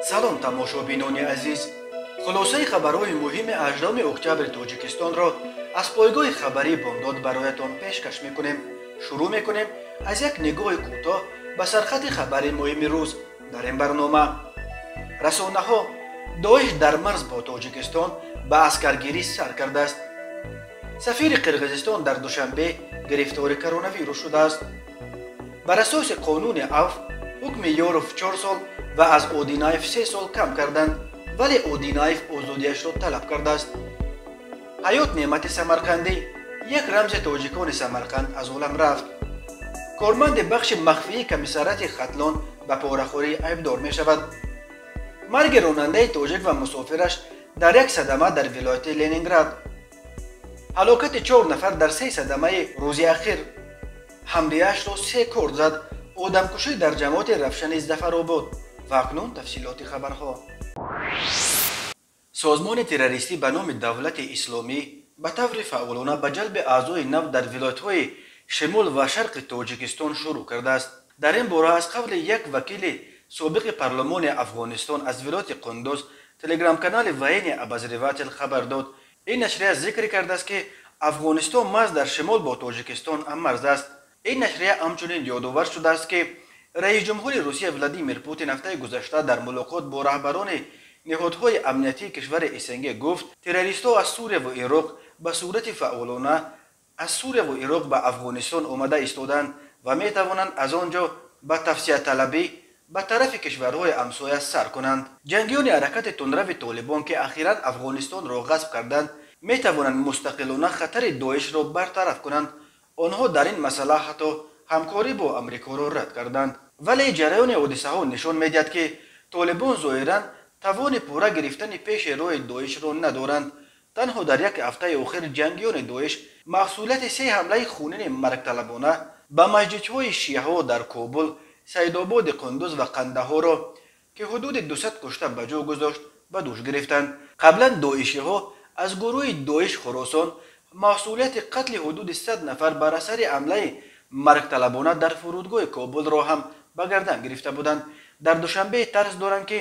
Салом, тамошобинони азиз. Хулосаи хабарҳои муҳими 18 октябри Тоҷикистонро аз пойгоҳи хабарии Бомдод бароятон пешкаш мекунем. Шурӯъ мекунем аз як нигоҳи кӯтоҳ ба сархати хабари муҳими рӯз. Дар ин барнома: расонаҳо, Доиш дар марз бо Тоҷикистон ба аскаргирӣ сар кардааст. Сафири Қирғизистон дар Душанбе гирифтори коронавирус шудааст. Бар асоси қонуни авф ҳукми Ёров 4 сол ва аз Одинаев 3 сол кам карданд, вале Одинаев озодиашро талаб кардааст. Ҳаёт Неъмати Самарқандӣ, як рамзи тоҷикони Самарқанд, аз олам рафт. Корманди бахши махфии комиссарияти Хатлон ба порахӯрӣ айбдор мешавад. Марги ронандаи тоҷик ва мусофираш дар як садама дар вилояти Ленинград. Ҳалокати 4 нафар дар 3 садамаи рӯзи ахир. Ҳамдияшро 3 корд зад. Одамкушӣ дар ҷамоати Равшани Зафаробод. Ва акнун тафсилоти хабарҳо. Созмони террористӣ ба номи Давлати Исломӣ ба таври фаъолона ба ҷалби аъзои нав дар вилоятҳои шимол ва шарқи Тоҷикистон шурӯъ кардааст. Дар ин бора аз қавли як вакили собиқи парлумони Афғонистон аз вилояти Қундуз телеграм-канали Военный обозреватель хабар дод. Ин нашрия зикр кардааст, ки Афғонистон маҳз дар шимол бо Тоҷикистон ҳаммарз аст. Ин нашрия ҳамчунин ёдовар шудааст, ки раисҷумҳури Русия Владимир Путин ҳафтаи гузашта дар мулоқот бо раҳбарони ниҳодҳои амниятии кишвари СНГ гуфт, террористҳо аз Сурияву Ироқ ба сурати фаъолона аз Сурияву Ироқ ба Афғонистон омада истоданд ва метавонанд аз он ҷо ба тавсияталабӣ ба тарафи кишварҳои ҳамсоя сар кунанд. Ҷангиёни ҳаракати тундрави Толибон, ки ахиран Афғонистонро ғасб карданд, метавонанд мустақилона хатари Доишро бартараф кунанд. Онҳо дар ин масъала ҳатто ҳамкорӣ бо Амрикоро рад карданд. Вале ҷараёни ҳодисаҳо нишон медиҳад, ки Толибон зоҳиран тавони пурра гирифтани пеши роҳи Доишро надоранд. Танҳо дар як ҳафтаи охир ҷангиёни Доиш масъулияти 3 ҳамлаи хунини маргталабона ба масҷидҳои шиаҳо дар Кобул, Саидободи Қундуз ва Қандаҳоро, ки ҳудуди 200 кушта ба ҷо гузошт, ба дӯш гирифтанд. Қаблан доишиҳо аз гурӯҳи Доиш Хуросон масъулияти қатли ҳудуди 100 нафар бар асари ҳамлаи маргталабона дар фурудгоҳи Кобулро ҳам ба гардан гирифта буданд. Дар Душанбе тарс доранд, ки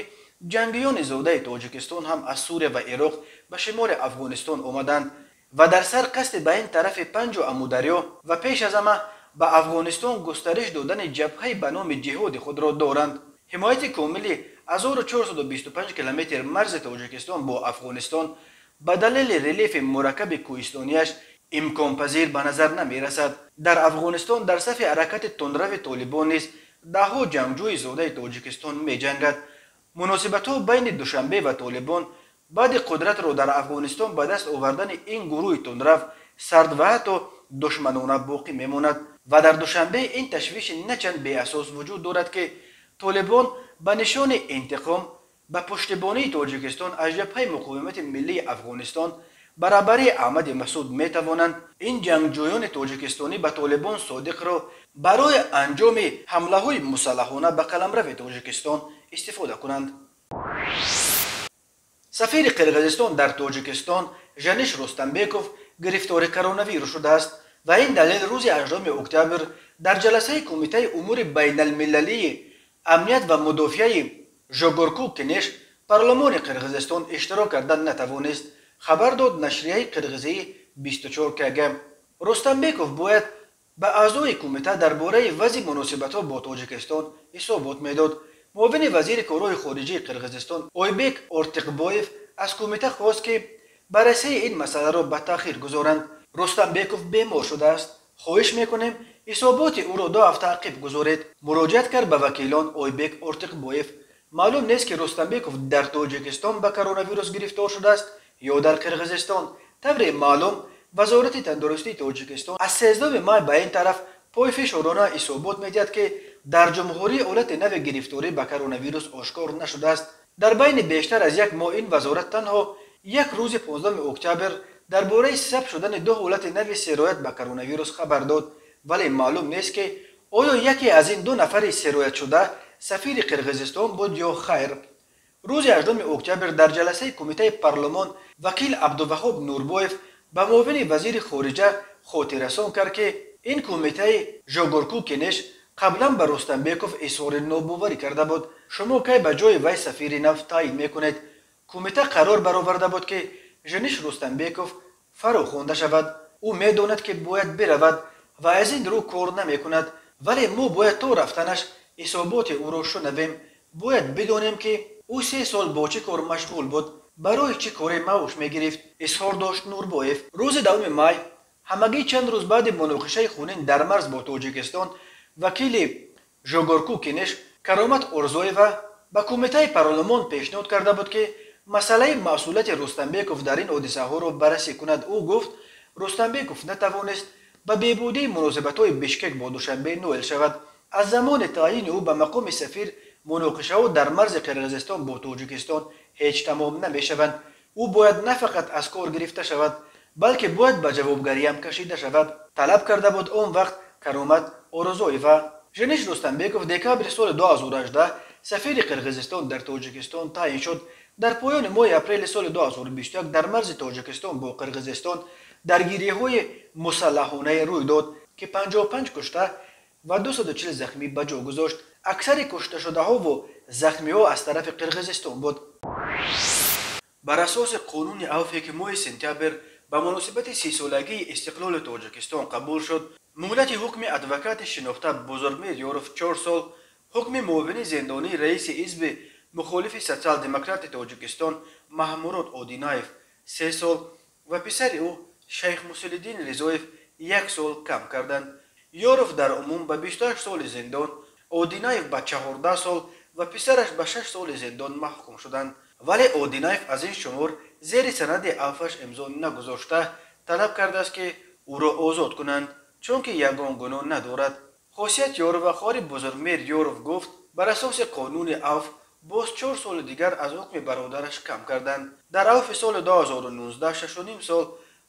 ҷангиёни зодаи Тоҷикистон ҳам аз Сурия ва Ироқ ба шимоли Афғонистон омаданд ва дар сар қасди ба ин тарафи Панҷу Амударё ва пеш аз ҳама ба Афғонистон густариш додани ҷабҳаи ба номи ҷиҳоди худро доранд. Ҳимояти комили 1425 километр марзи Тоҷикистон бо Афғонистон ба далели релефи мураккаби кӯҳистонияш имконпазир ба назар намерасад. Дар Афғонистон дар сафи ҳаракати тундрави Толибон низ даҳҳо ҷангҷӯи зодаи Тоҷикистон меҷангад. Муносибатҳо байни Душанбе ва Толибон баъди қудратро дар Афғонистон ба даст овардани ин гурӯҳи тундрав сард ва ҳатто душманона боқӣ мемонад ва дар Душанбе ин ташвиши на чанд беасос вуҷуд дорад, ки Толибон ба нишони интиқом ба пуштибонии Тоҷикистон аз ҷабҳаи муқовимати миллии Афғонистон ба раҳбарии Аҳмади Масуд метавонанд ин ҷангҷӯёни тоҷикистонӣ ба Толибон содиқро барои анҷоми ҳамлаҳои мусаллаҳона ба қаламрави Тоҷикистон истифода кунанд. Сафири Қирғизистон дар Тоҷикистон Жаниш Рустамбеков гирифтори коронавирус шудааст ва ин далел рӯзи 18 октябр дар ҷаласаи Кумитаи умури байналмилалии амният ва мудофиаи Жогорку Кенеш парлумони Қирғизистон иштирок кардан натавонист, хабар дод нашрияи қирғизии 24 кг. Рустамбеков бояд ба аъзои кумита дар бораи вазъи муносибатҳо бо Тоҷикистон ҳисобот медод. Муовини вазири корҳои хориҷии Қирғизистон Ойбек Ортиқбоев аз кумита хост, ки баррасии ин масъаларо ба таъхир гузоранд. Рустамбеков бемор шудааст. Хоҳиш мекунем, ҳисоботи ӯро 2 ҳафта ақиб гузоред, муроҷиат кард ба вакилон Ойбек Ортиқбоев. Маълум нест, ки Рустамбеков дар Тоҷикистон ба коронавирус гирифтор шудааст ё дар Қирғизистон. Тавре маълум, Вазорати тандурустии Тоҷикистон аз 13 май ба ин тараф пойфишорона ҳисобот медиҳад, ки дар ҷумҳурӣ ҳолати нави гирифторӣ ба коронавирус ошкор нашудааст. Дар байни бештар аз як моҳ ин вазорат танҳо як рӯзи 15 октябр дар бораи сабт шудани 2 ҳолати нави сироят ба коронавирус хабар дод, вале маълум нест, ки оё яке аз ин 2 нафари сироятшуда сафири Қирғизистон буд ё хайр. Рӯзи 18 октябр дар ҷаласаи кумитаи парлумон вакил Абдуваҳоб Нурбоев ба муовини вазири хориҷа хотиррасон кард, ки ин кумитаи Жогорку Кенеш Қаблан ба Рустамбеков изҳори нобоварӣ карда буд. Шумо кай ба ҷои вай сафири нав таъин мекунед? Кумита қарор бароварда буд, ки Жениш Рустамбеков фаро хонда шавад. Ӯ медонад, ки бояд биравад ва аз ин рӯ кор намекунад, вале мо бояд то рафтанаш ҳисоботи ӯро шунавем. Бояд бидонем, ки ӯ 3 сол бо чӣ кор машғул буд, барои чӣ коре маош мегирифт, изҳор дошт Нурбоев. Рӯзи 10 май, ҳамагӣ чанд рӯз баъди муноқишаи хунин дар марз бо Тоҷикистон, вакили Жогорку Кенеш Каромат Орзоева ба кумитаи парлумон пешниҳод карда буд, ки масъалаи масъулияти Рустамбеков дар ин ҳодисаҳоро баррасӣ кунад. Ӯ гуфт, Рустамбеков натавонист ба беҳбудии муносибатҳои Бишкек бо Душанбе ноил шавад. Аз замони таъйини ӯ ба мақоми сафир муноқишаҳо дар марзи Қирғизистон бо Тоҷикистон ҳеҷ тамом намешаванд. Ӯ бояд на фақат аз кор гирифта шавад, балки бояд ба ҷавобгариам кашида шавад, талаб карда буд он вақт Каромат Орозоева. Жениш Рустамбеков декабри соли 2018 сафири Қирғизистон дар Тоҷикистон таъин шуд. Дар поёни моҳи апрели соли 2021 дар марзи Тоҷикистон бо Қирғизистон даргириҳои мусаллаҳонае рӯй дод, ки 55 кушта ва 240 захмӣ ба ҷо гузошт. Аксари кушташудаҳову захмиҳо аз тарафи Қирғизистон буд. Бар асоси қонуни авфе, ки моҳи сентябр ба муносибати 30-солагии истиқлоли Тоҷикистон қабул шуд, муҳлати ҳукми адвокати шинохта Бузургмеҳр Ёров 4 сол, ҳукми муовини зиндонии раиси ҳизби мухолифи Социал-демократи Тоҷикистон Маҳмурод Одинаев 3 сол ва писари ӯ Шайхмуслиҳиддин Ризоев як сол кам карданд. Ёров дар умум ба 28 соли зиндон, Одинаев ба 14 сол ва писараш ба 6 соли зиндон маҳкум шуданд. Вале Одинаев аз ин шумор зери санади авфаш имзо нагузошта, талаб кардааст, ки ӯро озод кунанд, чунки ягон гуноҳ надорад. Хосият Ёрова, хоҳари Бузургмеҳр Ёров, гуфт, бар асоси қонуни авф боз 4 соли дигар аз ҳукми бародараш кам карданд. Дар авфи соли 2019 6,5 сол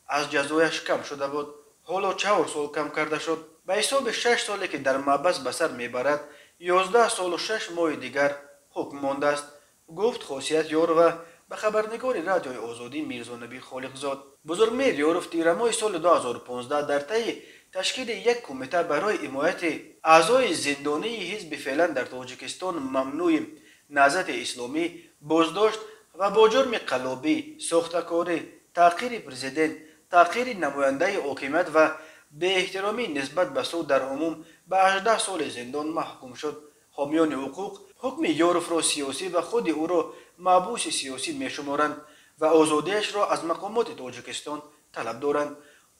аз ҷазояш кам шуда буд, ҳоло 4 сол кам карда шуд. Ба ҳисоби 6 соле, ки дар маҳбас ба сар мебарад, 11 солу 6 моҳи дигар ҳукм мондааст, гуфт Хосият Ёрова ба хабарнигори Радиои Озодӣ Мирзонабӣ Холиқзод. Бузургмеҳр Ёров тирамоҳи соли 2015 дар таи ташкили як кумита барои ҳимояти аъзои зиндонии ҳизби феълан дар Тоҷикистон мамнӯи Наҳзати Исломӣ боздошт ва бо ҷурми қаллобӣ, сохтакорӣ, таҳқири президент, таҳқири намояндаи ҳокимият ва беэҳтиромӣ нисбат ба суд дар умум ба 18 соли зиндон маҳкум шуд. Ҳомиёни ҳуқуқ ҳукми Ёровро сиёсӣ ва худи ӯро маҳбуси сиёсӣ мешуморанд ва озодиашро аз мақомоти Тоҷикистон талаб доранд.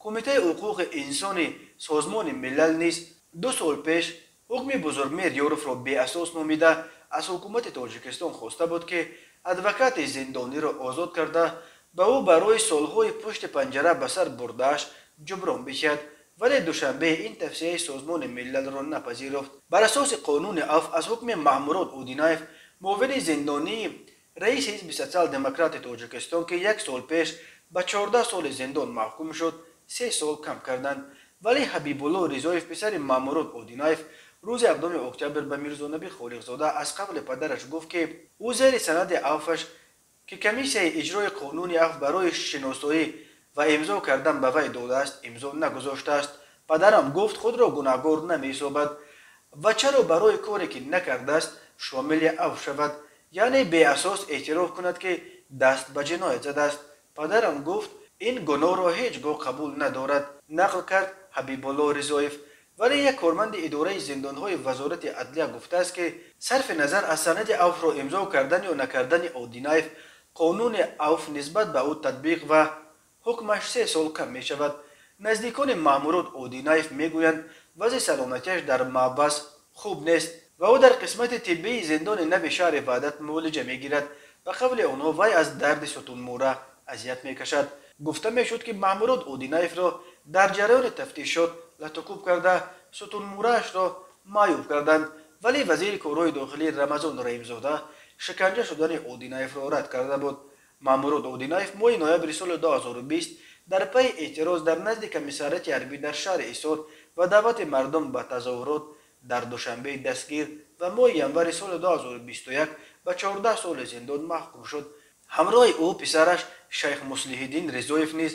Кумитаи ҳуқуқи инсони Созмони Милал низ 2 сол пеш ҳукми Бузургмеҳр Ёровро беасос номида, аз ҳукумати Тоҷикистон хоста буд, ки адвокати зиндониро озод карда, ба ӯ барои солҳои пушти панҷара ба сар бурдааш ҷуброн бишад. Вале Душанбе ин тавсияи Созмони Милалро напазируфт. Бар асоси қонуни авф аз ҳукми Маҳмурод Одинаев, муовини зиндонии раиси ҳизби Социал-демократи Тоҷикистон, ки як сол пеш ба 14 соли зиндон маҳкум шуд, 3 сол кам карданд. Вале Ҳабибулло Ризоев, писари Маҳмурод Одинаев, рӯзи 7 октябр ба Мирзонаби Холиқзода аз қавли падараш гуфт, ки ӯ зери санади авфаш, ки комиссияи иҷрои қонуни авф барои шиносоӣ ва имзо кардан ба вай додааст, имзо нагузоштааст. Падарам гуфт, худро гунаҳгор намеҳисобад ва чаро барои коре, ки накардааст, шомили авф шавад, яъне беасос эътироф кунад, ки даст ба ҷиноят задааст. Падарам гуфт, ин гуноҳро ҳеҷ гоҳ қабул надорад, нақл кард Ҳабибулло Ризоев. Вале як корманди идораи зиндонҳои Вазорати адлия гуфтааст, ки сарфи назар аз санади авфро имзо кардан ё накардани Одинаев, қонуни авф нисбат ба ӯ татбиқ ва ҳукмаш 3 сол кам мешавад. Наздикони Маҳмурод Одинаев мегӯянд, вазъи саломатиаш дар маҳбас хуб нест ва ӯ дар қисмати тиббии зиндони нави шаҳри Ваҳдат муолиҷа мегирад. Ба қавли онҳо, вай аз дарди сутунмӯра азият мекашад. Гуфта мешуд, ки Маҳмурод Одинаевро дар ҷараёни тафтишот латукӯб карда, сутунмӯраашро маъюб карданд. Вале вазири корҳои дохилӣ Рамазон Раҳимзода шиканҷа шудани Одинаевро рад карда буд. Маҳмурод Одинаев моҳи ноябри соли 2020 дар пайи эътироз дар назди комиссариати ҳарбӣ дар шаҳри Ҳисор ва даъвати мардум ба тазоҳурот дар Душанбе дастгир ва моҳи январи соли 2021 ба 14 соли зиндон маҳкум шуд. Ҳамроҳи ӯ писараш Шайхмуслиҳиддин Ризоев низ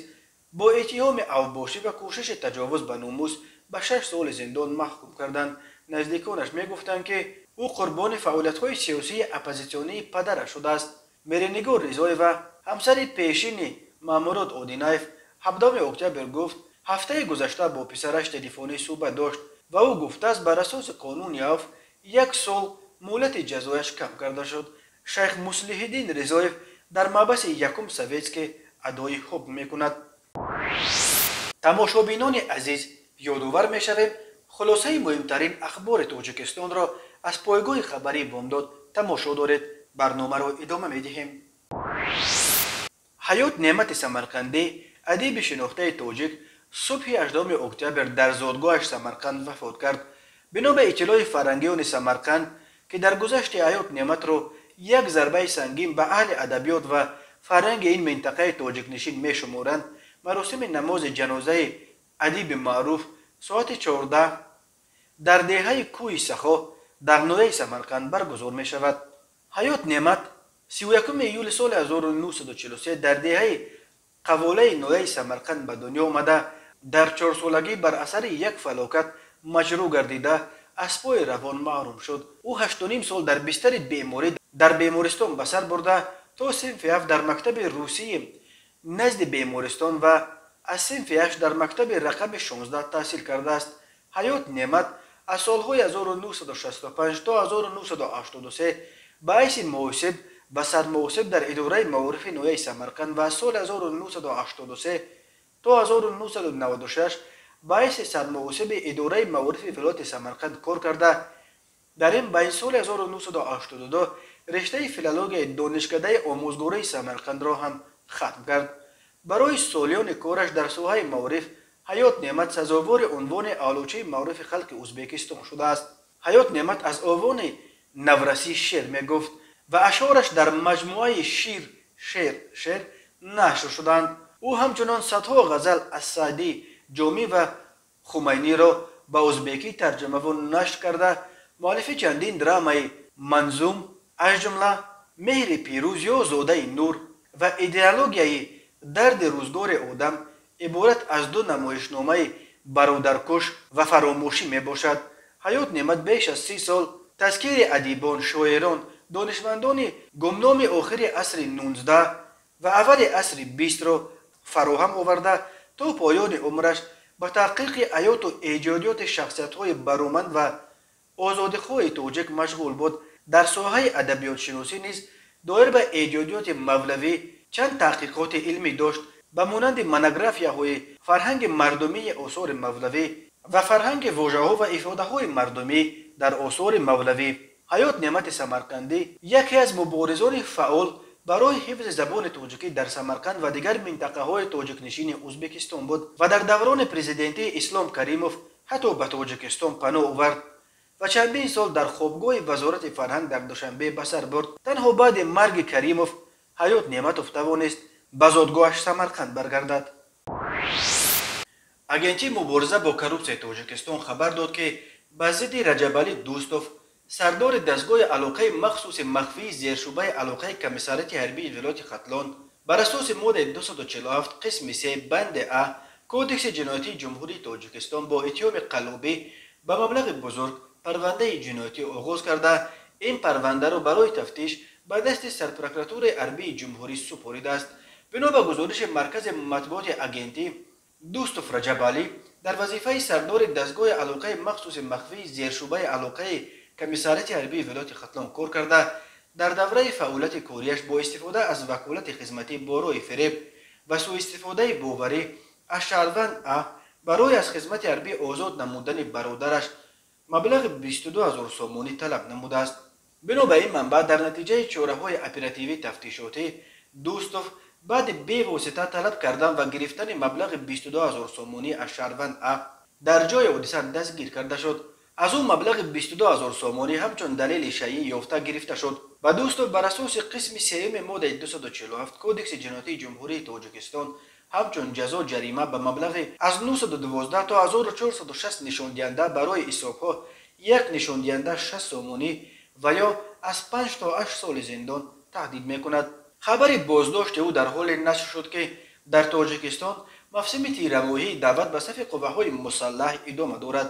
бо иттиҳоми авбошӣ ва кӯшиши таҷовуз ба номус ба 6 соли зиндон маҳкум карданд. Наздиконаш мегуфтанд, ки ӯ қурбони фаъолиятҳои сиёсии оппозитсионии падараш шудааст. Меринигор Ризоева, ҳамсари пешини Мамурод Одинаев, 17 октябр гуфт, ҳафтаи гузашта бо писараш телефонӣ суҳбат дошт ва ӯ гуфтааст, бар асоси қонуни афв як сол муҳлати ҷазояш кам карда шуд. Шайх Муслиҳиддин Ризоев дар маҳбаси якум советский адои ҳукм мекунад. Тамошобинони азиз, ёдовар мешавем, хулосаи муҳимтарин ахбори Тоҷикистонро аз пойгоҳи хабарии Бомдод тамошо доред. Барномаро идома медиҳем. Ҳаёт Неъмати Самарқандӣ, адиби шинохтаи тоҷик, субҳи 8 октябр дар зодгоҳаш Самарқанд вафот кард. Бино ба иттилои фарҳангиёни Самарқанд, ки дар гузашти Ҳаёт Неъматро як зарбаи сангин ба аҳли адабиёт ва фарҳанги ин минтақаи тоҷикнишин мешуморанд, маросими намози ҷанозаи адиби маъруф соати 14 дар деҳаи Кӯҳи Сахо дар ноҳияи Самарқанд баргузор мешавад. Ҳаёт Неъмат 31 июли соли 1943 дар деҳаи Қаволаи ноҳияи Самарқанд ба дунё омада, дар чорсолагӣ бар асари як фалокат маҷрӯҳ гардида, аз пои равон маҳрум шуд. Ӯ 8,5 сол дар бистари беморӣ дар бемористон ба сар бурда, то синфи ҳафт дар мактаби русии назди бемористон ва аз синфи ҳашт дар мактаби рақами 16 таҳсил кардааст. Ҳаёт Неъмат аз солҳои 1965 то 1983 ба ҳайси муҳосиб ва сармуҳосиб дар идораи маорифи ноҳияи Самарқанд ва аз соли 1983 то 1996 ба ҳайси сармуҳосиби идораи маорифи вилояти Самарқанд кор карда, дар ин байн соли 1982 риштаи филологияи донишкадаи омӯзгории Самарқандро ҳам хатм кард. Барои солиёни кораш дар соҳаи маориф Ҳаёт Неъмат сазовори унвони Аълочии маорифи халқи Ӯзбекистон шудааст. Ҳаёт Неъмат аз овони наврасӣ шеър мегуфт ва ашъораш дар маҷмӯаи «Шир, шеър, шеър» нашр шуданд. Ӯ ҳамчунон садҳо ғазал аз Саъдӣ, Ҷомӣ ва Хумайниро ба ӯзбекӣ тарҷумаву нашр карда, муаллифи чандин драмаи манзум, аз ҷумла «Меҳри пирӯз ё зодаи нур» ва «Идеологияи дарди рӯзгори одам», иборат аз ду намоишномаи «Бародаркуш» ва «Фаромӯшӣ» мебошад. Ҳаёт Неъмат беш аз 30 сол тазкири адибон, шоирон, донишмандони гумноми охири асри 19 ва аввали асри 20-ро фароҳам оварда, то поёни умраш ба таҳқиқи ҳаёту эҷодиёти шахсиятҳои бароманд ва озодихоҳи тоҷик машғул буд. Дар соҳаи адабиётшиносӣ низ доир ба эҷодиёти Мавлавӣ чанд таҳқиқоти илмӣ дошт, ба монанди монографияҳои «Фарҳанги мардумии осори Мавлавӣ» ва «Фарҳанги вожаҳо ва ифодаҳои мардумӣ дар осори Мавлавӣ». Ҳаёт Неъмати Самарқандӣ яке аз муборизони фаъол барои ҳифзи забони тоҷикӣ дар Самарқанд ва дигар минтақаҳои тоҷикнишини Ӯзбекистон буд ва дар даврони президентии Ислом Каримов ҳатто ба Тоҷикистон паноҳ овард ва чандин сол дар хобгоҳи Вазорати фарҳанг дар Душанбе ба сар бурд. Танҳо баъди марги Каримов Ҳаёт Неъматов тавонист ба зодгоҳаш Самарқанд баргардад. Агентии мубориза бо коррупсияи Тоҷикистон хабар дод, ки ба зидди Раҷабалӣ Дӯстов, сардори дастгоҳи алоқаи махсуси махфии зершӯъбаи алоқаи комиссариати ҳарбии вилояти Хатлон бар асоси моддаи 247 қисми 3 банди а Кодекси ҷиноятии Ҷумҳурии Тоҷикистон бо иттиҳоми қаллобӣ ба маблағи бузург парвандаи ҷиноятӣ оғоз карда, ин парвандаро барои тафтиш ба дасти сарпрокуратураи ҳарбии ҷумҳурӣ супоридааст. Бино ба гузориши маркази матбуоти агентӣ, Дӯстов Раҷабалӣ дар вазифаи сардори дастгоҳи алоқаи махсуси махфии зершӯъбаи алоқаи комиссариати ҳарбии вилояти Хатлон кор карда, дар давраи фаъолияти кориаш бо истифода аз ваколати хизматӣ бо роҳи фиреб ва суистифодаи боварӣ аз шаҳрванд А барои аз хизмати ҳарбӣ озод намудани бародараш маблағи 22 ҳазор сомонӣ талаб намудааст. Бино ба ин манбаъ, дар натиҷаи чораҳои оперативӣ тафтишотӣ Дӯстов баъди бевосита талаб кардан ва гирифтани маблағи 22 ҳазор сомонӣ аз шаҳрванд А дар ҷои ҳодиса дастгир карда шуд. Аз ӯ маблағи 22 ҳазор сомонӣ ҳамчун далели шайъӣ ёфта гирифта шуд ва Дӯстов бар асоси қисми сеюми моддаи 247 Кодекси ҷиноятии Ҷумҳурии Тоҷикистон ҳамчун ҷазо ҷарима ба маблағи аз 912 то 1460 нишондиҳанда, барои ҳисобҳо як нишондиҳанда 6 сомонӣ, ва ё аз 5 то 8 соли зиндон таҳдид мекунад. Хабари боздошти ӯ дар ҳоле нашр шуд, ки дар Тоҷикистон мавсими тирамоҳии даъват ба сафи қувваҳои мусаллаҳ идома дорад.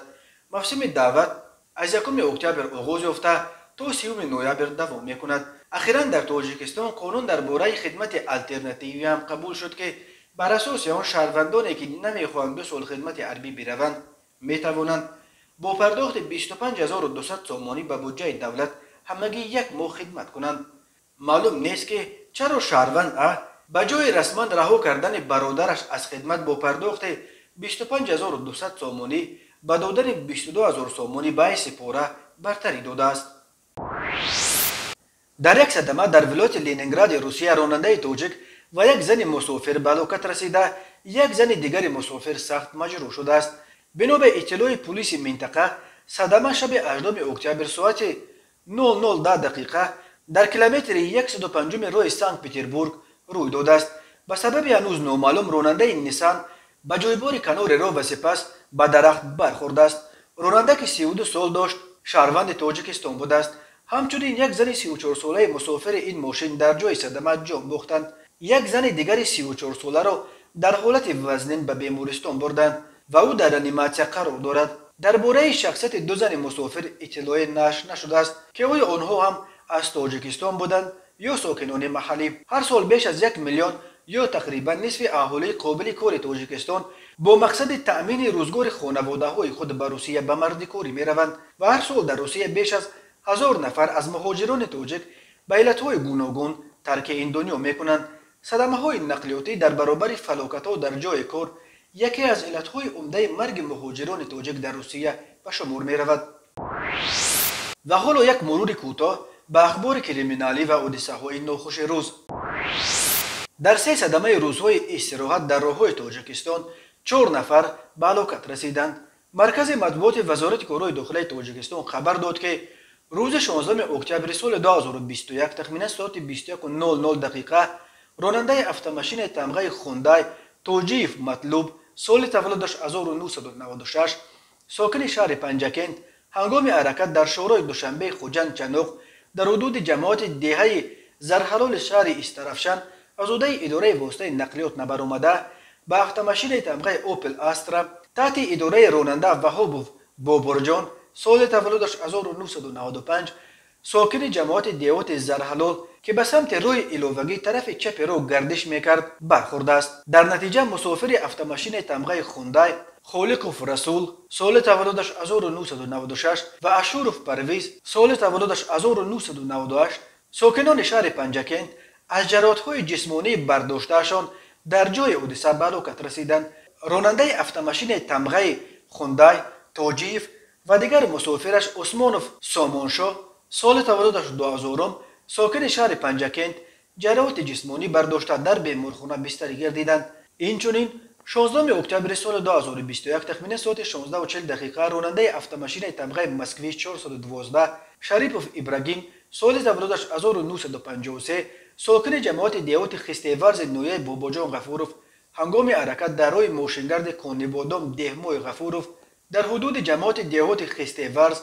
Мавсими даъват Аз 1 октябр оғоз ёфта то 30 ноябр давом мекунад. Ахиран дар Тоҷикистон қонун дар бораи хидмати алтернативӣ ҳам қабул шуд, ки бар асоси он шаҳрвандоне, ки намехоҳанд 2 сол хидмати ҳарбӣ бираванд, метавонанд бо пардохти 25200 сомонӣ ба буҷаи давлат ҳамагӣ 1 моҳ хидмат кунанд. Маълум нест, ки чаро шаҳрванд А ба ҷои расман раҳо кардани бародараш аз хидмат бо пардохти 25200 сомонӣ ба додани 22000 сомонӣ ба ҳайси пора бартарӣ додааст. Дар як садама дар вилояти Ленингради Русия ронандаи тоҷик ва як зани мусофир ба ҳалокат расида, як зани дигари мусофир сахт маҷрӯҳ шудааст. Бино ба иттилои пулиси минтақа, садама шаби 8 октябр соати 00:10 дақиқа дар километри 105 роҳи Санкт Петербург рӯй додааст. Ба сабаби ҳанӯз номаълум ронандаи Нисан ба ҷойбори канори роҳ ва сипас ба дарахт бархӯрдааст. Ронанда, ки 32 сол дошт, шаҳрванди Тоҷикистон будааст. Ҳамчунин як зани 34-солаи мусофири ин мошин дар ҷои садама ҷон бохтанд. Як зани дигари 34-соларо дар ҳолати вазнин ба бемористон бурданд ва ӯ дар реаниматсия қарор дорад. Дар бораи шахсияти ду зани мусофир иттилоъе нашр нашудааст, ки оё онҳо ҳам аз Тоҷикистон буданд ё сокинони маҳаллӣ. Ҳар сол беш аз 1 миллион ё тақрибан нисфи аҳолии қобили кори Тоҷикистон бо мақсади таъмини рӯзгори хонаводаҳои худ ба Русия ба мардикорӣ мераванд ва ҳар сол дар Русия беш аз 1000 нафар аз муҳоҷирони тоҷик ба иллатҳои гуногун тарки ин дунё мекунанд. Садамаҳои нақлиётӣ дар баробари фалокатҳо дар ҷои кор яке аз иллатҳои умдаи марги муҳоҷирони тоҷик дар Русия ба шумор меравад. Ва ҳоло як мурури кӯтоҳ ба ахбори криминалӣ ва ҳодисаҳои нохуши рӯз. Дар 3 садамаи рӯзҳои истироҳат дар роҳҳои Тоҷикистон 4 нафар ба ҳалокат расиданд. Маркази матбуоти Вазорати корҳои дохилаи Тоҷикистон хабар дод, ки рӯзи 16 октябри соли 2021 тахминан соати 21:00 дақиқа ронандаи автомашинаи тамғаи Хундай Тоҷиев Матлуб, соли таваллудаш 1996, сокини шаҳри Панҷакент, ҳангоми ҳаракат дар шоҳроҳи Душанбе Хуҷанд Чаноқ дар ҳудуди ҷамоати деҳаи Зарҳалоли шаҳри Истаравшан аз ҳудаи идораи воситаи нақлиёт набаромада ба автомашинаи тамғаи Опел Астра таҳти идораи ронанда Ваҳобов Бобурҷон, соли таваллудаш 1995, сокини ҷамоати деҳоти Зарҳалол, ки ба самти роҳи иловагӣ тарафи чапи роҳ гардиш мекард, бархӯрдааст. Дар натиҷа мусофири автомашинаи тамғаи Хундай Холиқов Расул, соли таваллудаш 1996, ва Ашуров Парвиз, соли таваллудаш 1998, сокинони шаҳри Панҷакент аз ҷароҳатҳои ҷисмонии бардоштаашон дар ҷои ҳодиса ба ҳалокат расиданд. Ронандаи автомашинаи тамғаи Хундай Тоҷиев ва дигар мусофираш Усмонов Сомоншоҳ, соли таваллудаш 2000, сокини шаҳри Панҷакент, ҷароҳати ҷисмонӣ бардошта дар беморхона бистарӣ гардиданд. Инчунин 16 октябри соли 2021 тахминан соати 16:40 дақиқа ронандаи автомашинаи тамғаи Москвич 412 Шарипов Ибрагим, соли таваллудаш 1953, сокини ҷамоати деҳоти Хистеварзи ноҳияи Бобоҷон Ғафуров, ҳангоми ҳаракат дар роҳи мошингарди Конибодом Деҳмои Ғафуров дар ҳудуди ҷамоати деҳоти Хистеварз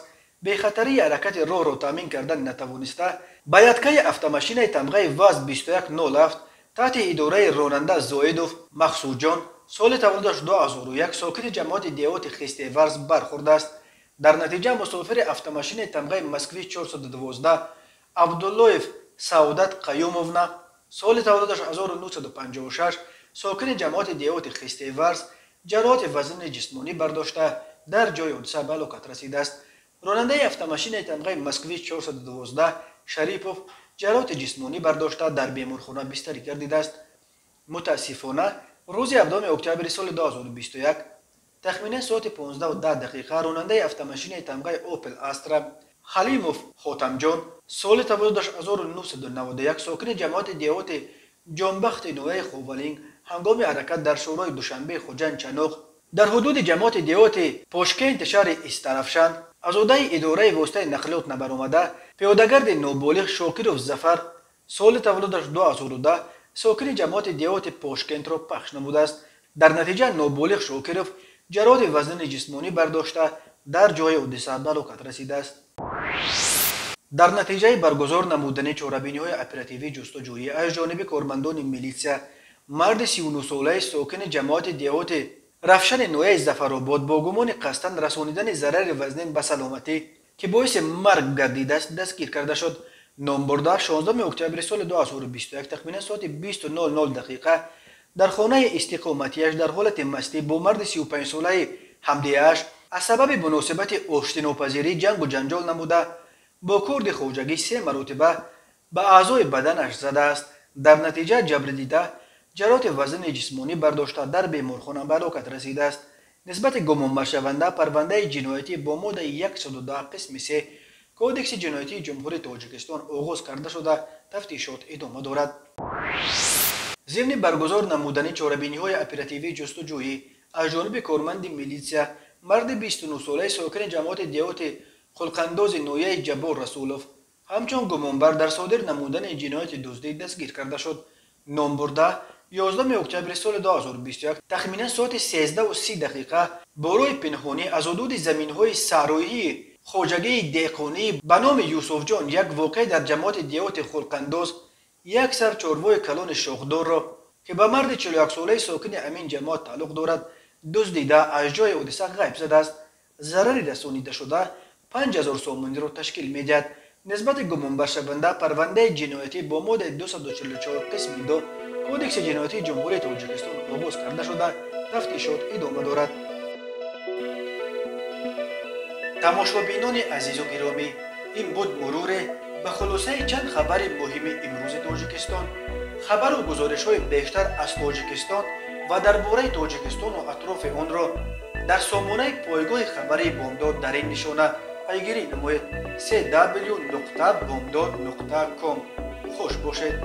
бехатарии ҳаракати роҳро таъмин кардан натавониста ба ядкаи автомашинаи тамғаи ВАЗ 2107 таҳти идораи ронанда Зоидов Мақсудҷон, соли таваллудаш 2001, сокини ҷамоати деҳоти Хистеварз бархӯрдааст. Дар натиҷа мусофири автомашинаи тамғаи Москвич 412 Абдуллоев Саодат Қаюмовна, соли таваллудаш 1956, сокини ҷамоати деҳоти Хистеварз, ҷароҳати вазнини ҷисмонӣ бардошта дар ҷои ҳодиса ба ҳалокат расидааст. Ронандаи автомашинаи тамғаи Москвич 412 Шарипов ҷароҳати ҷисмонӣ бардошта дар беморхона бистарӣ гардидааст. Мутаассифона, рӯзи 7 октябри соли 2021 тахминан соати 15:10 дақиқа ронандаи автомашинаи тамғаи Опел Астра Халимов Хотамҷон, соли таваллудаш 1991, сокини ҷамоати деҳоти Ҷонбахти ноҳияи Ховалинг, ҳангоми ҳаракат дар шоҳроҳи Душанбе Хуҷанд Чаноқ дар ҳудуди ҷамоати деҳоти Пошкенти шаҳри Истаравшан аз ҳудаи идораи воситаи нақлиёт набаромада пиёдагарди ноболиғ Шокиров Зафар, соли таваллудаш 2010, сокини ҷамоати деҳоти Пошкентро пахш намудааст. Дар натиҷа ноболиғ Шокиров ҷароҳати вазнини ҷисмонӣ бардошта дар ҷои ҳодиса ба ҳалокат расидааст. Дар натиҷаи баргузор намудани чорабиниҳои оперативии ҷустуҷӯӣ аз ҷониби кормандони милитсия марди 39-солаи сокини ҷамоати деҳоти Равшани ноҳияи Зафаробод бо гумони қасдан расонидани зарари вазнин ба саломатӣ ки боиси марг гардидааст, дастгир карда шуд. Номбурда 16 октябри соли 2021 тахминан соати 20:00 дақиқа дар хонаи истиқоматиаш дар ҳолати мастӣ бо марди 35-солаи ҳамдияаш аз сабаби муносибати оштинопазирӣ ҷангу ҷанҷол намуда, бо корди хоҷагӣ 3 маротиба ба аъзои баданаш задааст. Дар натиҷа ҷабрдида ҷароҳати вазни ҷисмонӣ бардошта дар беморхона ба ҳалокат расидааст. Нисбати гумонбаршаванда парвандаи ҷиноятӣ бо моддаи 110 қисми 3 Кодекси ҷиноятии Ҷумҳурии Тоҷикистон оғоз карда шуда, тафтишот идома дорад. Зимни баргузор намудани чорабиниҳои оперативии ҷустуҷӯӣ аз ҷониби корманди милитсия, марди 29-солаи сокини ҷамоати деҳоти Хулқандози ноҳияи Ҷаббор Расулов ҳамчун гумонбар дар содир намудани ҷинояти дуздӣ дастгир карда шуд. Номбурда 11 октябри соли 2021 тахминан соати 13:30 дақиқа бо роҳи пинҳонӣ аз ҳудуди заминҳои саҳроии хоҷагии деҳқонӣ ба номи Юсуфҷон як воқеа дар ҷамоати деҳоти Хулқандоз як сар чорвои калони шохдорро, ки ба марди 41-солаи сокини ҳамин ҷамоат тааллуқ дорад, дуздида аз ҷои ҳодиса ғайб задааст. Зарари расонидашуда 5000 сомониро ташкил медиҳад. Нисбати гумонбаршаванда парвандаи ҷиноятӣ бо моддаи 244 қисми 2 Кодекси ҷиноятии Ҷумҳурии Тоҷикистон оғоз карда шуда, тафтишот идома дорад. Тамошобинони азизу гиромӣ, ин буд муруре ба хулосаи чанд хабари муҳими имрӯзи Тоҷикистон. Хабару гузоришҳои бештар аз Тоҷикистон ва дар бораи Тоҷикистону атрофи онро дар сомонаи пойгоҳи хабарии Бомдод дар ин нишона пайгирӣ намоед: cw.bomdod.com. Хуш бошед.